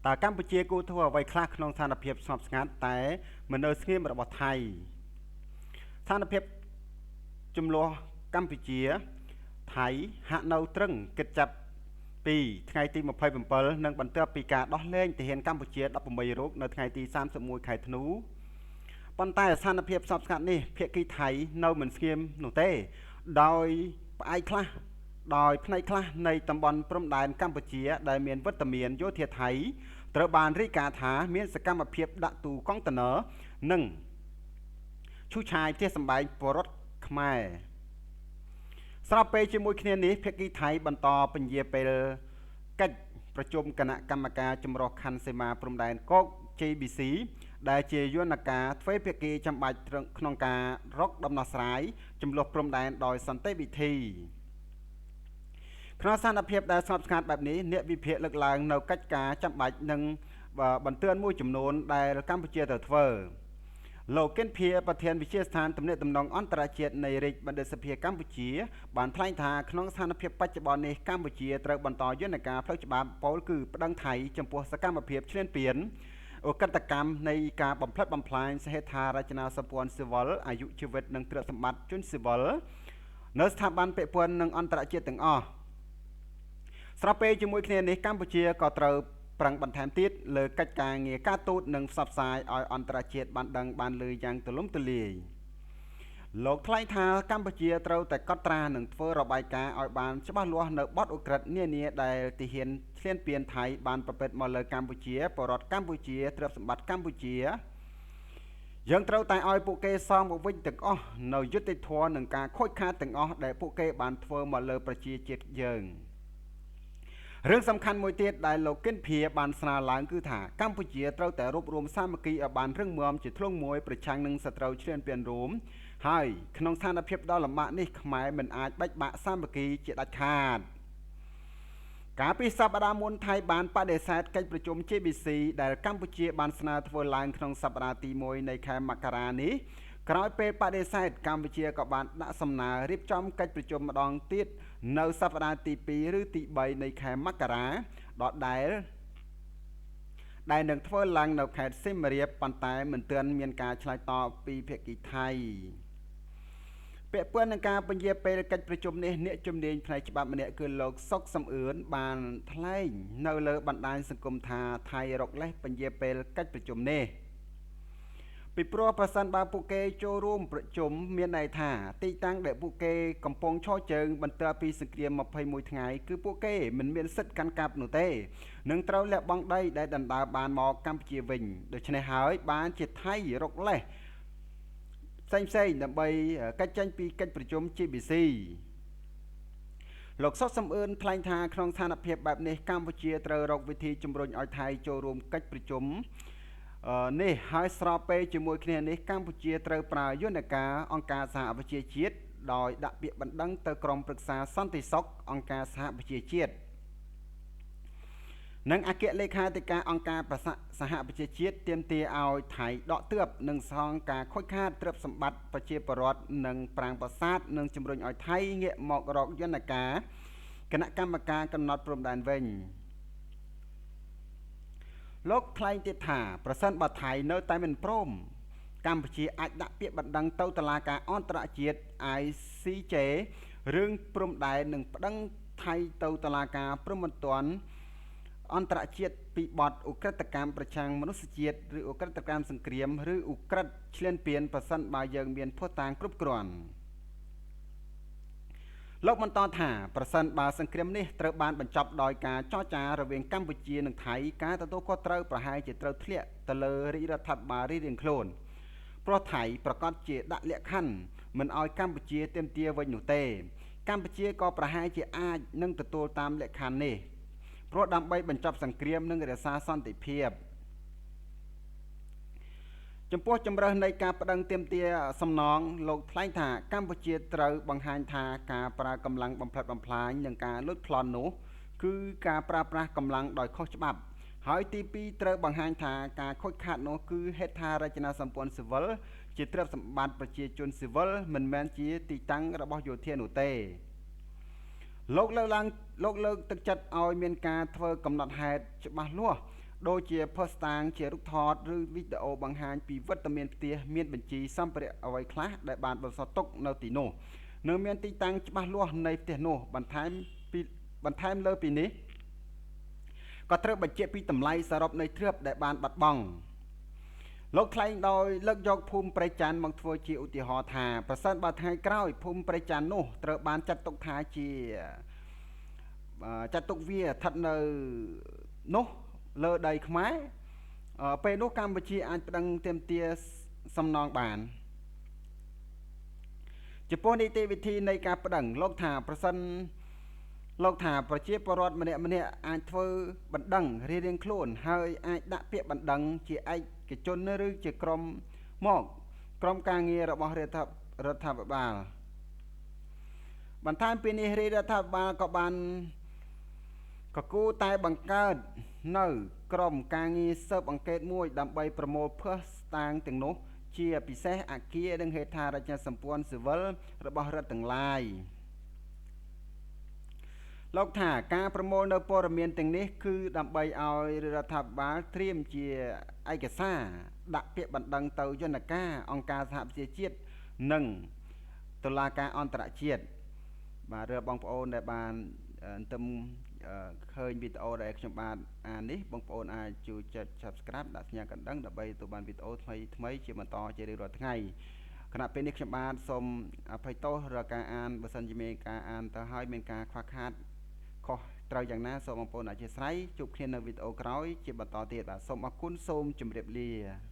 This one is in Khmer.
តើកម្ពុជាគួរធ្វើអ្វីខ្លះក្នុងស្ថានភាពស្ងប់ស្ងាត់តែមិននៅស្ងៀមរបស់ថៃស្ថានភាពចំនួនកម្ពុជាថៃហាក់នៅត្រឹងគិតចាប់ពីថ្ងៃទី27និងបន្ទាប់ពីការដោះលែងទាហានកម្ពុជា18រូបនៅថ្ងៃទី31ខែធ្នូប៉ុន្តែស្ថានភាពស្ងប់ស្ងាត់នេះភាគីថៃនៅមិនស្ងៀមនោះទេដោយផ្អែកខ្លះដោយផ្នែកខ្លះនៃតំបន់ព្រំដែនកម្ពុជាដែលមានវត្តមានយោធាថៃត្រូវបានរាយការណ៍ថាមានសកម្មភាពដាក់ទូកុងតឺន័រនិងឈូសឆាយផ្ទះសម្បែងពលរដ្ឋខ្មែរស្របពេលជាមួយគ្នានេះភាគីថៃបន្តពន្យាពេលកិច្ចប្រជុំគណៈកម្មការចម្រុះខណ្ឌសីមាព្រំដែនគោក JBC ដែលជាយន្តការទ្វេភាគីចាំបាច់ក្នុងការរកដំណោះស្រាយចំនួនព្រំដែនដោយសន្តិវិធីក្នុងស្ថានភាពដែលស្ងប់ស្ងាត់បែបនេះអ្នកវិភាគលើកឡើងនៅកិច្ចការចាំបាច់និងបន្ទាន់មួយចំនួនដែលកម្ពុជាត្រូវធ្វើលោកកិនភាប្រធានវិទ្យាស្ថានទំនាក់ទំនងអន្តរជាតិនៃរាជបណ្ឌិតសភាកម្ពុជាបានថ្លែងថាក្នុងស្ថានភាពបច្ចុប្បន្ននេះកម្ពុជាត្រូវបន្តយន្តការផ្លូវច្បាប់ពោលគឺប្តឹងថៃចំពោះសកម្មភាពឈ្លានពានឧក្រិដ្ឋកម្មនៃការបំផ្លិចបំផ្លាញសហេដ្ឋារចនាសម្ព័ន្ធស៊ីវិលអាយុជីវិតនិងទ្រព្យសម្បត្តិជនស៊ីវិលនៅស្ថាប័នពាក់ព័ន្ធនិងអន្តរជាតិទាំងអស់ស្របពេលជាមួយគ្នានេះកម្ពុជាក៏ត្រូវប្រឹងបន្ថែមទៀតលើកិច្ចការងារការទូតនិងផ្សព្វផ្សាយឲ្យអន្តរជាតិបានដឹងបានឮយ៉ាងទូលំទូលាយលោកថ្លែងថាកម្ពុជាត្រូវតែកត់ត្រានិងធ្វើរបាយការណ៍ឲ្យបានច្បាស់លាស់នៅបទឧក្រិដ្ឋនានាដែលទាហានឈ្លានពានថៃបានប្រព្រឹត្តមកលើកម្ពុជាពលរដ្ឋកម្ពុជាទ្រព្យសម្បត្តិកម្ពុជាយើងត្រូវតែឲ្យពួកគេសងមកវិញទាំងអស់នៅយុត្តិធម៌និងការខូចខាតទាំងអស់ដែលពួកគេបានធ្វើមកលើប្រជាជាតិយើងរឿងសំខាន់មួយទៀតដែលលោកគិនភាបានស្នើឡើងគឺថាកម្ពុជាត្រូវតែរួបរวมសាមគ្គីឲ្យបានរឹងមាំជាធ្លុងមួយប្រឆាំងនឹងសត្រូវឈ្លានពានរួមហើយក្នុងស្ថានភាពដ៏លំបាកនេះខ្មែរមិនអាចបែកបាក់សាមគ្គីជាដាច់ខាតកាលពីសប្តាហ៍មុនថៃបានបដិសេធកិច្ចប្រជុំ JBC ដែលកម្ពុជាបានស្នើធ្វើឡើងក្នុងសប្តាហ៍ទី1នៃខែមករានេះក្រោយពេលបដិសេធកម្ពុជាក៏បានដាក់សំណើរៀបចំកិច្ចប្រជុំម្ដងទៀតនៅសប្តាហ៍ទី2ឬទី3នៃខែមករាដដែលដែលនឹងធ្វើឡើងនៅខេត្តសៀមរាបប៉ុន្តែមិនទាន់មានការឆ្លើយតបពីភាគីថៃពាក់ព័ន្ធនឹងការពន្យាពេលកិច្ចប្រជុំនេះអ្នកជំនាញផ្នែកច្បាប់ម្នាក់គឺលោកសុកសំអឿនបានថ្លែងនៅលើបណ្ដាញសង្គមថាថៃរកលេសពន្យាពេលកិច្ចប្រជុំនេះពីព្រោះប្រសិនបើពួកគេចូលរួមប្រជុំមានន័យថាទីតាំងដែលពួកគេកំពុងឈរជើងបន្ទាប់ពីសង្គ្រាម21ថ្ងៃគឺពួកគេមិនមានសិទ្ធិកាន់កាប់នោះទេនឹងត្រូវលះបង់ដីដែលដណ្ដើមបានមកកម្ពុជាវិញដូច្នេះហើយបានជាថៃរកលេសផ្សេងផ្សេងដើម្បីកិច្ចចេញពីកិច្ចប្រជុំ JBC លោកសុកសំអឿនថ្លែងថាក្នុងស្ថានភាពបែបនេះកម្ពុជាត្រូវរកវិធីជំរុញឲ្យថៃចូលរួមកិច្ចប្រជុំនេះហើយស្របពេលជាមួយគ្នានេះកម្ពុជាត្រូវប្រើយន្តការអង្គការសហប្រជាជាតិដោយដាក់ពាក្យបណ្ដឹងទៅក្រុមប្រឹក្សាសន្តិសុខអង្គការសហប្រជាជាតិនិងអគ្គលេខាធិការអង្គការសហប្រជាជាតិទាមទារឲ្យថៃដកទើបនិងសងការខូចខាតទ្រព្យសម្បត្តិប្រជាពលរដ្ឋនិងប្រាង្គប្រាសាទនិងជំរុញឲ្យថៃងាកមករកយន្តការគណៈកម្មការកំណត់ព្រំដែនវិញលោកថ្លែងទៀតថាប្រសិនបើថៃនៅតែមិនព្រមកម្ពុជាអាចដាក់ពាក្យបណ្ដឹងទៅតុលាការអន្តរជាតិ ICJ រឿងព្រំដែននិងប្តឹងថៃទៅតុលាការព្រហ្មទណ្ឌអន្តរជាតិពីបទឧក្រិដ្ឋកម្មប្រឆាំងមនុស្សជាតិឬឧក្រិដ្ឋកម្មសង្គ្រាមឬឧក្រិដ្ឋឈ្លានពានប្រសិនបើយើងមានភស្តុតាងគ្រប់គ្រាន់លោកបន្តថាប្រសិនបើសង្គ្រាមនេះត្រូវបានបញ្ចប់ដោយការចរចារវាងកម្ពុជានិងថៃការទទួលខុសត្រូវប្រហែលជាត្រូវធ្លាក់ទៅលើរាជរដ្ឋាភិបាលរៀងៗខ្លួនព្រោះថៃប្រកាសជាដាក់លក្ខខណ្ឌមិនឲ្យកម្ពុជាទាមទារវិញនោះទេកម្ពុជាក៏ប្រហែលជាអាចនឹងទទួលតាមលក្ខខណ្ឌនេះព្រោះដើម្បីបញ្ចប់សង្គ្រាមនិងរក្សាសន្តិភាពចំពោះជំរើសនៃការប្តឹងទាមទារសំណងលោកថ្លែងថាកម្ពុជាត្រូវបង្ហាញថាការប្រើកម្លាំងបំផ្លិចបំផ្លាញនិងការលួចប្លន់នោះគឺការប្រើប្រាស់កម្លាំងដោយខុសច្បាប់ហើយទី2ត្រូវបង្ហាញថាការខូចខាតនោះគឺហេដ្ឋារចនាសម្ព័ន្ធស៊ីវិលជាទ្រព្យសម្បត្តិប្រជាជនស៊ីវិលមិនមែនជាទីតាំងរបស់យោធានោះទេលោកលើកឡើងលោកលើកទឹកចិត្តឲ្យមានការធ្វើកំណត់ហេតុច្បាស់លាស់ ដូចជាភស្តុតាងជារូបថតឬវីដេអូបង្ហាញពីវត្តមានផ្ទះមានបញ្ជីសម្ភារៈអ្វីខ្លះដែលបានបន្សល់ទុកនៅទីនោះនិងមានទីតាំងច្បាស់លាស់នៃផ្ទះនោះបន្ថែមលើពីនេះក៏ត្រូវបញ្ជាក់ពីតម្លៃសរុបនៃទ្រព្យដែលបានបាត់បង់លោកថ្លែងដោយលើកយកភូមិព្រៃច័ន្ទមកធ្វើជាឧទាហរណ៍ថាប្រសិនបើថ្ងៃក្រោយភូមិព្រៃច័ន្ទនោះត្រូវបានចាត់ទុកថាជាចាត់ទុកវាស្ថិតនៅនោះលើដីខ្មែរពេលនោះកម្ពុជាអាចប្តឹងទាមទារសំណងបានចំពោះនីតិវិធីនៃការប្តឹងលោកថាប្រសិនលោកថាប្រជាពលរដ្ឋម្នាក់ម្នាក់អាចធ្វើបណ្ដឹងរៀងៗខ្លួនហើយអាចដាក់ពាក្យបណ្ដឹងជាឯកជនឬជាក្រុមមកក្រុមការងាររបស់រដ្ឋាភិបាលបន្ថែមពីនេះរាជរដ្ឋាភិបាលក៏បានក៏គួរតែបង្កើតនៅក្រុមការងារស៊ើបអង្កេតមួយដើម្បីប្រមូលភស្តុតាងទាំងនោះជាពិសេសអគារនិងហេដ្ឋារចនាសម្ព័ន្ធស៊ីវិលរបស់រដ្ឋទាំងឡាយលោកថាការប្រមូលនៅព័ត៌មានទាំងនេះគឺដើម្បីឲ្យរដ្ឋាភិបាលត្រៀមជាឯកសារដាក់ពាក្យបណ្ដឹងទៅយន្តការអង្គការសហប្រជាជាតិនិងតុលាការអន្តរជាតិបាទឬបងប្អូនដែលបានទន្ទឹមឃើញវីដេអូដែលខ្ញុំបាទអាននេះបងប្អូនអាចជួយចុច Subscribe ដាក់សញ្ញាកណ្ដឹងដើម្បីទទួលបានវីដេអូថ្មីថ្មីជាបន្តជារៀងរាល់ថ្ងៃខណៈពេលនេះខ្ញុំបាទសូមអភ័យទោសរាល់ការអានបើសិនជាមានការអានទៅហើយមានការខ្វះខាតខុសត្រូវយ៉ាងណាសូមបងប្អូនអធ្យាស្រ័យជួបគ្នានៅវីដេអូក្រោយជាបន្តទៀតបាទសូមអរគុណសូមជម្រាបលា។